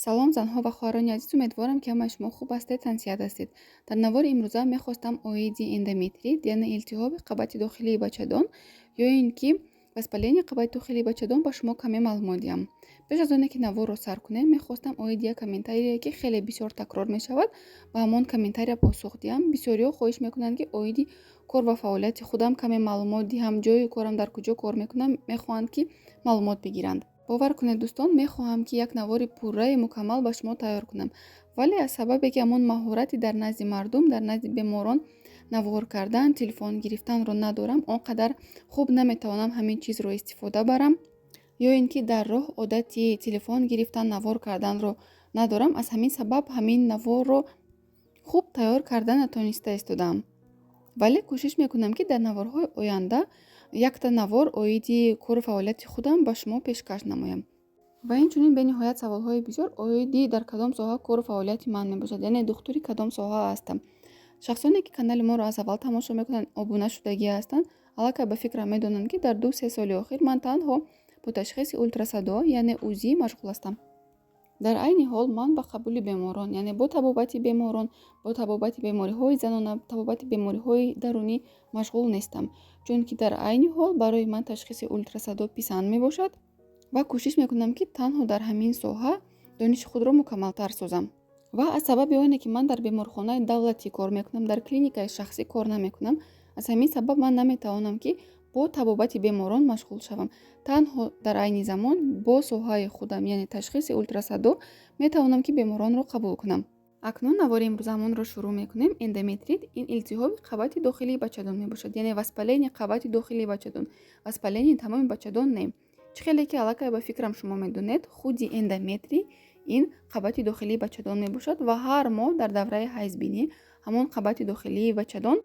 Салом, занҳо ва хоҳарони азиз! Умедворам, ки ҳамаи шумо хуб ҳастед, тансиҳат ҳастед. Дар навори имрӯза мехостам оиди эндометрит, яъне илтиҳоби қабати дохилии бачадон ё ин ки воспаление қабати дохилии бачадон, ба шумо каме маълумот диҳам. Пеш аз оне ки наворро сар кунем, мехостам оиди як комментарие, ки хеле бисёр такрор мешавад, ба ҳамон комментария посух диҳам. Бисёриҳо хоҳиш мекунанд, ки оиди кор ва фаъолияти худам каме маълумот диҳам, ҷойи корам, дар куҷо кор мекунам, мехоҳанд, ки маълумот бигиранд. Бовар кунед, дӯстон, мехоҳам, ки як навори пурраи мукаммал ба шумо тайёр кунам, вале аз сабабе ки ҳамон маҳорати дар назди мардум, дар назди беморон навор кардан, телефон гирифтанро надорам, он қадар хуб наметавонам ҳамин чизро истифода барам ё ин ки дар роҳ одати телефон гирифтан, навор карданро надорам. Аз ҳамин сабаб ҳамин наворро хуб тайёр карда натониста истодаам, вале кӯшиш мекунам, ки дар наворҳои оянда якта навор оиди кору фаъолияти худам ба шумо пешкаш намоям. Ва инчунин бениҳоят саволҳои бисёр оиди дар кадом соҳа кору фаъолияти ман мебошад, яъне духтури кадом соҳа ҳастам. Шахсоне, ки канали моро аз аввал тамошо мекунанд, обуна шудагӣ ҳастанд, аллакай ба фикрам медонанд, ки дар 2-3 соли охир ман танҳо бо ташхиси ултрасадо, яъне УЗИ, машғул ҳастам. Дар айни ҳол ман ба қабули беморон, яъне бо табобати беморон, бо табобати бемориҳои занона, табобати бемориҳои дарунӣ машғул нестам, чунки дар айни ҳол барои ман ташхиси ултрасадо писанд мебошад ва кӯшиш мекунам, ки танҳо дар ҳамин соҳа дониши худро мукаммалтар созам. Ва аз сабаби оне ки ман дар беморхонаи давлатӣ кор мекунам, дар клиникаи шахсӣ кор намекунам, аз ҳамин сабаб ман наметавонам, ки бо табобати беморон машғул шавам. Танҳо дар айни замон бо соҳаи худам, яъне ташхиси ултрасадо, метавонам, ки беморонро қабул кунам. Акнун навори имрӯзамонро шурӯъ мекунем. Эндометрит ин илтиҳоби қабати дохилии бачадон мебошад, яъне воспаление қабати дохилии бачадон, воспаление тамоми бачадон не. Чӣ хеле ки аллакай ба фикрам шумо медонед, худи эндометрий ин қабати дохилии бачадон мебошад ва ҳар моҳ дар давраи ҳайзбинӣ ҳамон қабати дохилии бачадон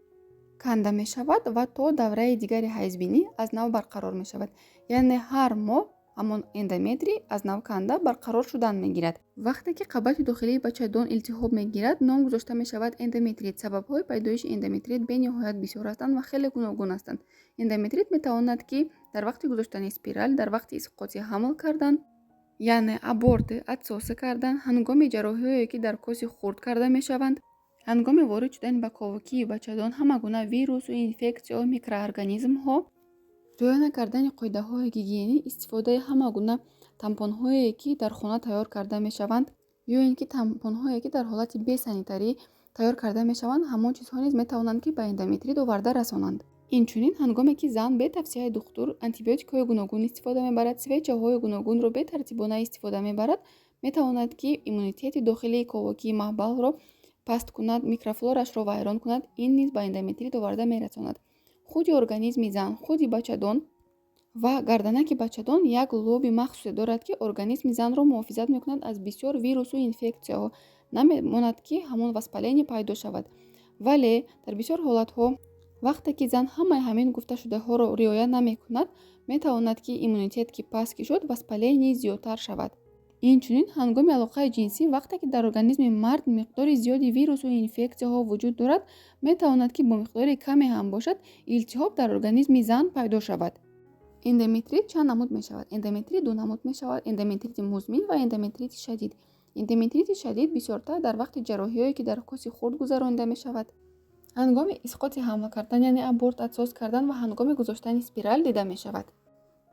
канда мешавад ва то давраи дигари ҳайзбинӣ аз нав барқарор мешавад, яъне ҳар моҳ ҳамон эндометрий аз нав канда барқарор шудан мегирад. Вақте ки қабати дохилии бачадон илтиҳоб мегирад, ном гузошта мешавад эндометрит. Сабабҳои пайдоиши эндометрит бениҳоят бисёр ҳастанд ва хеле гуногун ҳастанд. Эндометрит метавонад, ки дар вақти гузоштани спираль, дар вақти исқоти ҳамл кардан, яъне аборты, отсосы кардан, ҳангоми ҷарроҳиҳое, ки дар коси хурд карда мешаванд, ҳангоми ворид шудани ба ковокии бачадон ҳама гуна вирусу инфексияҳо, микроорганизмҳо, риоя накардани қоидаҳои гигиенӣ, истифодаи ҳама гуна тампонҳое, ки дар хона тайёр карда мешаванд, ё ин ки тампонҳое, ки дар ҳолати бесанитарӣ тайёр карда мешаванд, ҳамон чизҳо низ метавонанд, ки ба эндометрит оварда расонанд. Инчунин, ҳангоме ки зан бе тавсияи духтур антибиотикҳои гуногун истифода мебарад, свечаҳои гуногунро бетартибона истифода мебарад, метавонад, ки иммунитети дохилии ковокии маҳбалро паст кунад, микрофлорашро вайрон кунад. Ин низ ба эндометрит оварда мерасонад. Худи организми зан, худи бачадон ва гарданаки бачадон як лоби махсусе дорад, ки организми занро муҳофизат мекунад аз бисёр вирусу инфексияҳо, намемонад, ки ҳамон воспаление пайдо шавад. Вале дар бисёр ҳолатҳо, вақте ки зан ҳамаи ҳамин гуфташудаҳоро риоя намекунад, метавонад, ки иммунитет ки паст ки шуд, воспаление зиёдтар шавад. Инчунин, ҳангоми алоқаи ҷинсӣ, вақте ки дар организми мард миқдори зиёди вирусу инфексияҳо вуҷуд дорад, метавонад, ки бо миқдори каме ҳам бошад, илтиҳоб дар организми зан пайдо шавад. Эндометрит чанд намуд мешавад? Эндометрит ду намуд мешавад: эндометрити музмин ва эндометрити шадид. Эндометрити шадид бисёртар дар вақти ҷарроҳиҳое, ки дар коси хурд гузаронида мешавад, ҳангоми исқоти ҳамл кардан, яъне аборт, отсос кардан ва ҳангоми гузоштани спираль дида мешавад.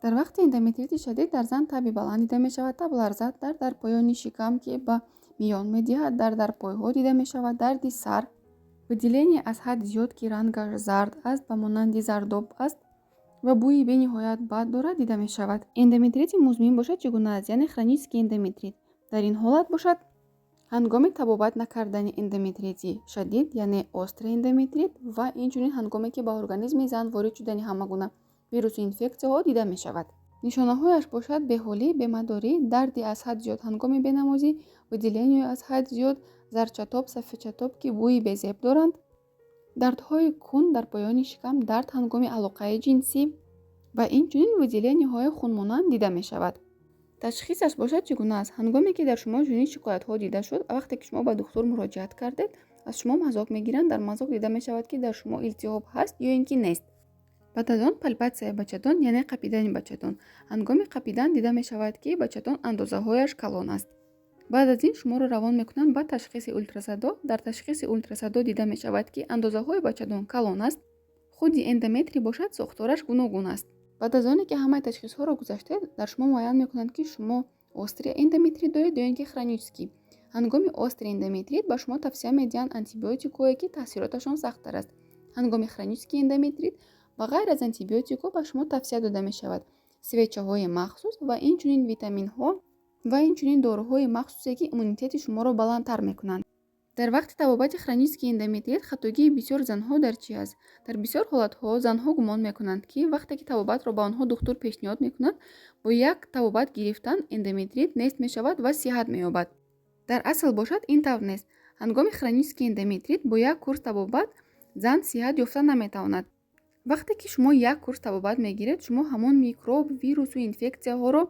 Дар вақти эндометрити шадид дар зан таби баланд дида мешавад, табларза, дард дар поёни шикам, ки ба миён медиҳад, дард дар пойҳо дида мешавад, дарди сар, выделение аз ҳад зиёд, ки рангаш зард аст, ба монанди зардоб аст ва бӯи бениҳоят бад дорад, дида мешавад. Эндометрити музмин бошад, чӣ гуна аст, яъне хронический эндометрит? Дар ин ҳолат бошад, ҳангоми табобат накардани эндометрити шадид, яъне острый эндометрит, ва инчунин ҳангоме ки ба организми зан ворид шудани ҳама гуна вирусу инфексияҳо дида мешавад. Нишонаҳояш бошад: беҳолӣ, бемадорӣ, дарди аз ҳад зиёд ҳангоми бенамозӣ, выделение аз ҳад зиёд, зарчатоб, сафедчатоб, ки бӯи безеб доранд, дардҳои кунд дар поёни шикам, дард ҳангоми алоқаи ҷинсӣ ва инчунин выделениҳои хунмонанд дида мешавад. Ташхисаш бошад, чӣ гуна аст? Ҳангоме ки дар шумо чунин шикоятҳо дида шуд, вақте ки шумо ба духтур муроҷиат кардед, аз шумо мазок мегиранд. Дар мазок дида мешавад, ки дар шумо илтиҳоб ҳаст ё ин ки нест. Баъд аз он пальпатсияи бачадон, яъне қапидани бачадон. Ҳангоми қапидан дида мешавад, ки бачадон андозаҳояш калон аст. Баъд аз ин шуморо равон мекунанд ба ташхиси ултрасадо. Дар ташхиси ултрасадо дида мешавад, ки андозаҳои бачадон калон аст, худи эндометрий бошад, сохтораш гуногун аст. Баъд аз оне ки ҳамаи ташхисҳоро гузаштед, дар шумо муайян мекунанд, ки шумо острый эндометрит доред ё ин ки хронический. Ҳангоми острый эндометрит ба шумо тавсия медиҳанд антибиотикҳое, ки таъсироташон сахттар аст. Ҳангоми хронический эндометрит ба ғайр аз антибиотикҳо ба шумо тавсия дода мешавад свечаҳои махсус ва инчунин витаминҳо ва инчунин доруҳои махсусе, ки иммунитети шуморо баландтар мекунанд. Дар вақти табобати хронический эндометрит хатогии бисёр занҳо дар чӣ аст? Дар бисёр ҳолатҳо занҳо гумон мекунанд, ки вақте ки табобатро ба онҳо духтур пешниҳод мекунад, бо як табобат гирифтан эндометрит нест мешавад ва сиҳат меёбад. Дар асл бошад, ин тавр нест. Ҳангоми хронический эндометрит бо як курс табобат зан сиҳат ёфта наметавонад. Вақте ки шумо як курс табобат мегиред, шумо ҳамон микроб, вирусу инфексияҳоро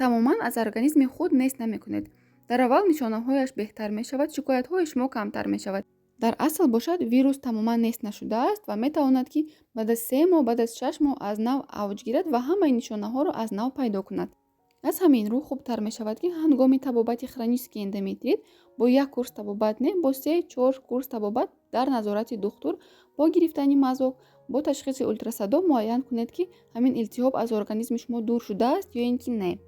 тамоман аз организми худ нест намекунед. Дар аввал нишонаҳояш беҳтар мешавад, шикоятҳои шумо камтар мешавад. Дар асл бошад, вирус тамоман нест нашудааст ва метавонад, ки баъд аз 3 моҳ, баъд аз 6 моҳ аз нав авҷ гирад ва ҳамаи нишонаҳоро аз нав пайдо кунад. Аз ҳамин рӯ хубтар мешавад, ки ҳангоми табобати хронический эндометрит бо як курс табобат не, бо се, чор курс табобат дар назорати духтур, бо гирифтани мазок, бо ташхиси ултрасадо муайян кунед, ки ҳамин илтиҳоб аз организми шумо дур шудааст ё ин ки не.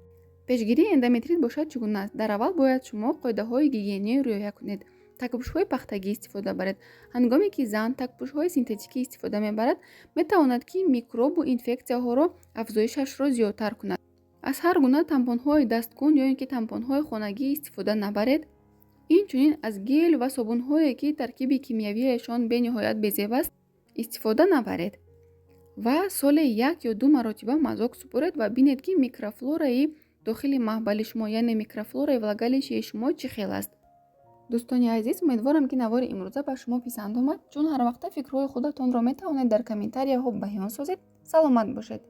Пешгирии эндометрит бошад, чӣ гуна аст? Дар аввал бояд шумо қоидаҳои гигиениро риоя кунед, такпӯшҳои пахтагӣ истифода баред. Ҳангоме ки зан такпӯшҳои синтетикӣ истифода мебарад, метавонад, ки микробу инфексияҳоро афзоишашро зиёдтар кунад. Аз ҳар гуна тампонҳои дасткун ё ин ки тампонҳои хонагӣ истифода набаред. Инчунин аз гел ва собунҳое, ки таркиби кимиявиашон бениҳоят безеб аст, истифода набаред ва соле як ё ду маротиба мазок супоред ва бинед, ки микрофлораи дохили маҳбали шумо, яъне микрофлораи влагалищаи шумо чӣ хел аст. Дӯстони азиз, умедворам, ки навори имрӯза ба шумо писанд омад. Чун ҳарвақта фикрҳои худатонро метавонед дар комментарияҳо баён созед. Саломат бошед.